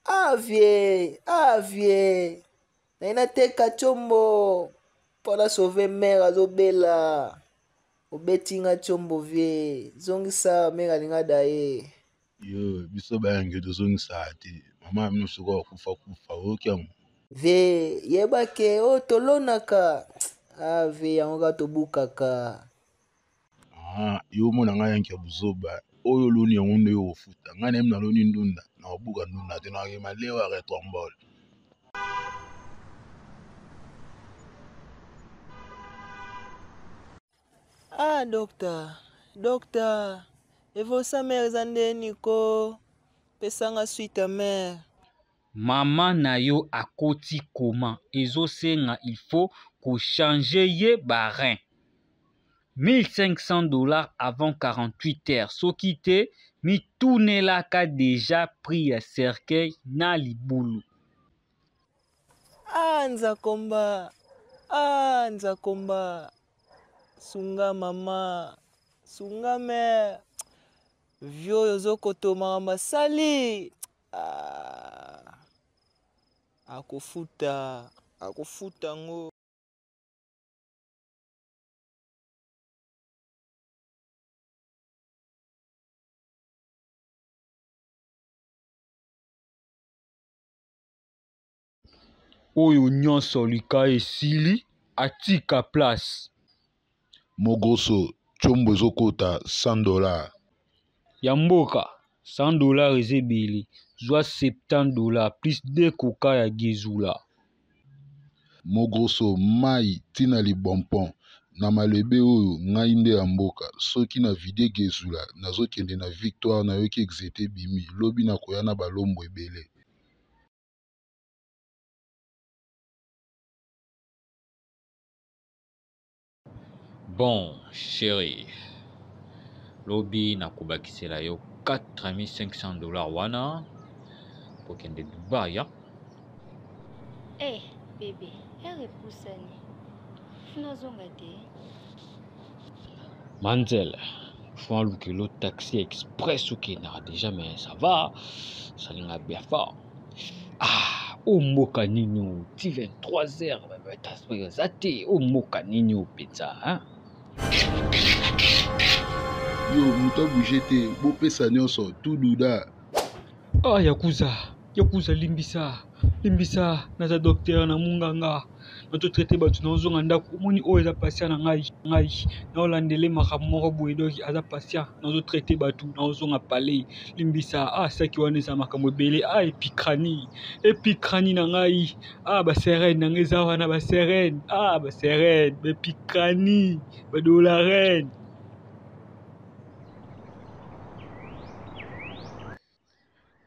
Ah vie, ah vie. Naye nateka tshombo mpo na sauve mare azobela. Obeti nga tshombo vie. Zongisa mare alinga daye. Yo biso bayange tozongisaka te. Mama bino soki akufa kufa oyoki yango. Vie yeba ke oyo tolonaka. Ah vie yango kaka tobukaka. Ah, yo omona ngai yanke ya buzoba oyo oloni yango nde yo ofuta ngai nayebi naloni ndunda nakobuka ndunda te nakokema lewa retrombol. Ah docteur, docteur, evosa mère eza ndeni ko pesanga suite ya mère. Maman na yo akoti coma ezosenga il faut ko changer ye ba rein 1500 dollars avant 48 heures soki te mitunelaka dejà prix ya cercueil na libulu. Ah nzakomba, ah nzakomba, sunga mama, sunga mère, vieux oyo ozokoto makambo asali ah, akofuta akofuta ngo. Oyo nyonso lika esili atika place. Mogroso tshombo ezokota 100 dollars. Ya mboka 100 dollars eza ebele zwa 70 dollars plus 2 coca ya gezula. Mogroso mayi tina libompon na malebe oyo ngai nde ya mboka soki na vide gezula nazokende na victoire nayoki exete ebimi lobi nakoya na balombo ebele. Bon chérie, lobi nakobakisela yo 4500 dollars wana kokende Dubai ya. Eh hey, bebe, heure epusani. Funa ozonga te. Manzel, faut alukelo taxi express okendaka déjà mais ça va, salinga bien fort. Ah, oyo mboka nini oyo ti 23 heures eza te oyo mboka nini oyo mpenza hein? Yo moto abouge te, bopesa nyonso tout duda. Ah, yakuza yakuza limbisa limbisa naza docteur na munganga nazo traite bato nazonga ndako omoni oyo eza patient na ngai ngai naolandele makambo moko boye donc aza patient nazo traite bato nazonga palais limbisa ah saki wana eza makambo ebele ah epikrani epikrani na ngai ah baserene na ngai eza wana baserene ah baserene baepikrani badolarene.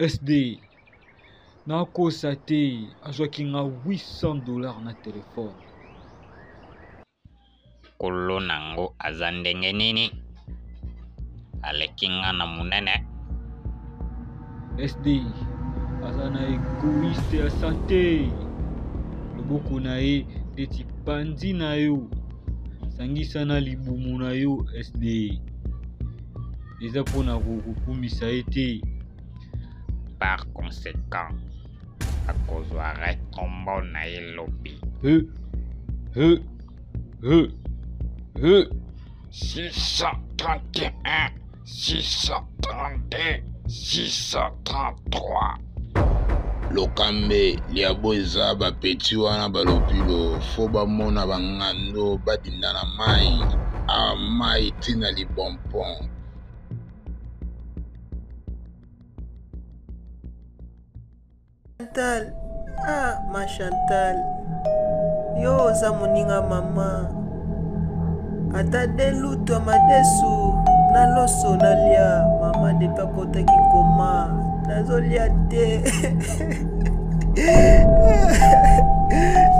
SD nakosa te azwaki nga 800 dollars na telefone. Kolo nango aza ndenge nini? Aleki nga na munene. SD aza na egoiste ya sante loboko na ye ndeti panzi na yo sangisa na libumu na yo SD eza mpona kokumisa ye te. Par conséquent, akozwa retombo na ye lobi. He, he, he, he. 631, 632, 633. Lokambe liabo eza bapeti wana balopilo fo bamona bangando badinda na mai awa mai ntina libompon. Chantal, ah ma Chantal, yo oza moninga mama, ata de lutu ya madesu na loso nalia mama depuis akotaki koma nazolia te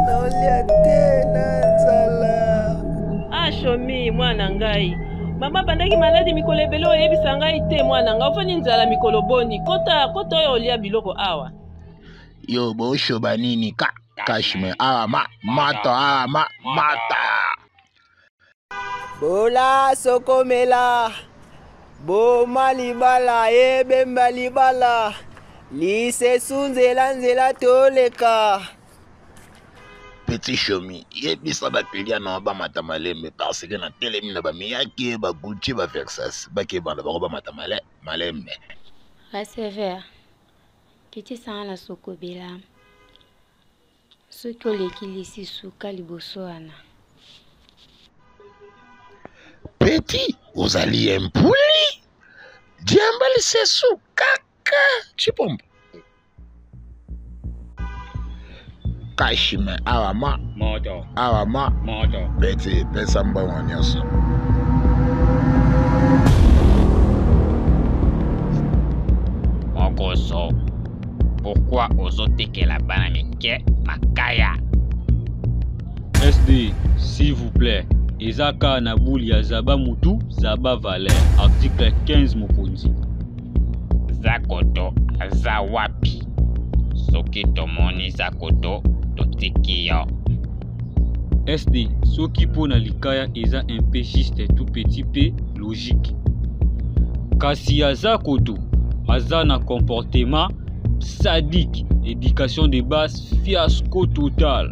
naolia te na nzala. Ah Shomi mwana ngai mama abandaki maladi mikolo ebele oyebisa ngai te mwana ngai ofandi nzala mikolo boni kota kota oyo olia biloko awa. Yo boshoba nini ka kashme awa ma mata awa ma mata. Bola sokomela boma libala ebemba libala Lisesu nzela nzela toleka. Petit Chomi, yebisa ba client na bamata malembe parce que na telemi na ba miyake, ba Gucci, ba Versace, bakeba na bango bamata male, malembe. Receveur, kitisa nga na sokobela. Soki oleki lisisu ka liboso wana. Petit, ozali impoli. Diamba lisesu kaka chipombo. Kashime awa ma. Moto. Awa ma. Moto. Petit, pesa mbongo nyonso. Mokoso. Pourquoi ozotekela bana mike makaya? SD, s'il vous plaît, eza kaka na boule ya zaba mutu zaba valeur article 15 mokonzi. Zakoto aza wapi? Soki tomoni Zakoto totiki yo. SD, soki mpo na likaya eza un peu juste tout petit pe logique. Kasi ya Zakoto aza na comportement sadique, éducation de base fiasco total.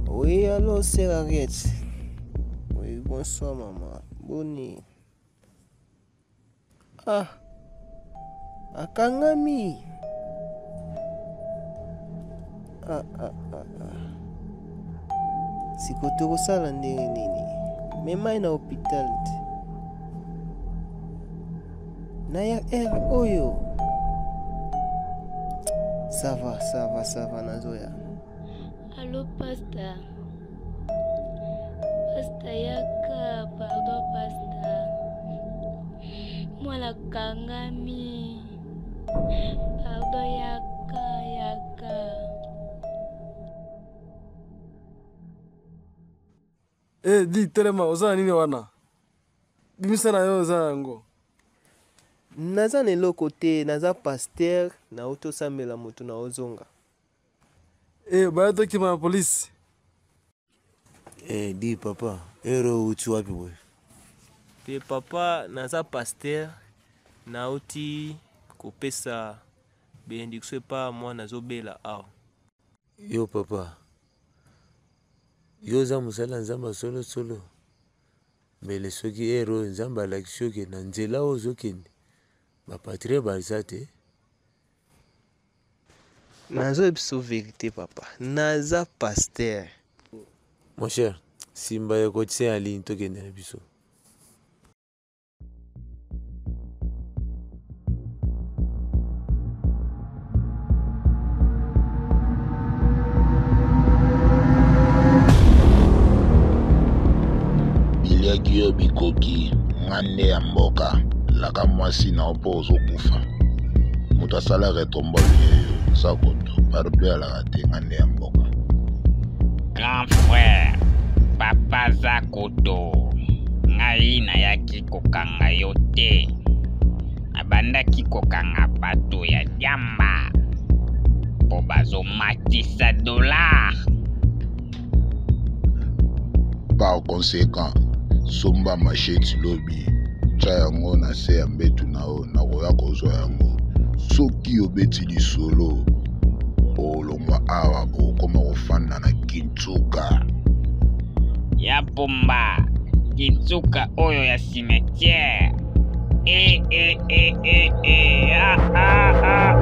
Oui, allô, c'est Harriet. Oui, bonsoir, maman. Boni. Ah, akangami. Ah, ah, ah, ah. Siko tokosala ndenge nini? Mema ye na hôpital te. Na ya heure oyo. Ça va, ça va, ça va, nazoya. Allo pasta. Pasta yaka, pardon pasta. Mwana kangami. Pardon yaka, yaka. Eh, di telema, oza na nini wana? Bimisa na yo oza na yango. Naza na eloko te, naza pasteur, nauti osambela moto na ozonga. Eh, baya tokima na polisi. Eh, di papa, ero outi wapi boye? Te papa, naza pasteur, nauti kopesa benediction epa mwana azobela awa. Yo papa, yo oza mosali ya Nzambe ya solo solo. Mbele soki ero oyo Nzambe alakisi yo ke na nzela oyo ozokende ba patrie baza te. Nazoyebisa yo verite papa, naza pasteur. Mon cher, simba ya kotia ya ligne tokende na biso. Biliaki yo bikoki nga nde ya mboka laka mwasi na yo mpo ozokufa moto asala retombole yeyo sakoto parapluie alaka te nga nde ya mboka. Grand frère, papa Zakoto, ngai nayaki kokanga yo te. Nabandaki kokanga bato ya diamba mpo bazomatisa dollar. Par conséquent, somba machette lobi, tya yango na se ya mbetu na yo, nakoya kozwa yango. Soki obeti lisolo, olongwa awa okoma kofanda na Kinsuka. Ya pomba, Kinsuka oyo ya cimetière. E, e, e, e, e, ah, ah, ah.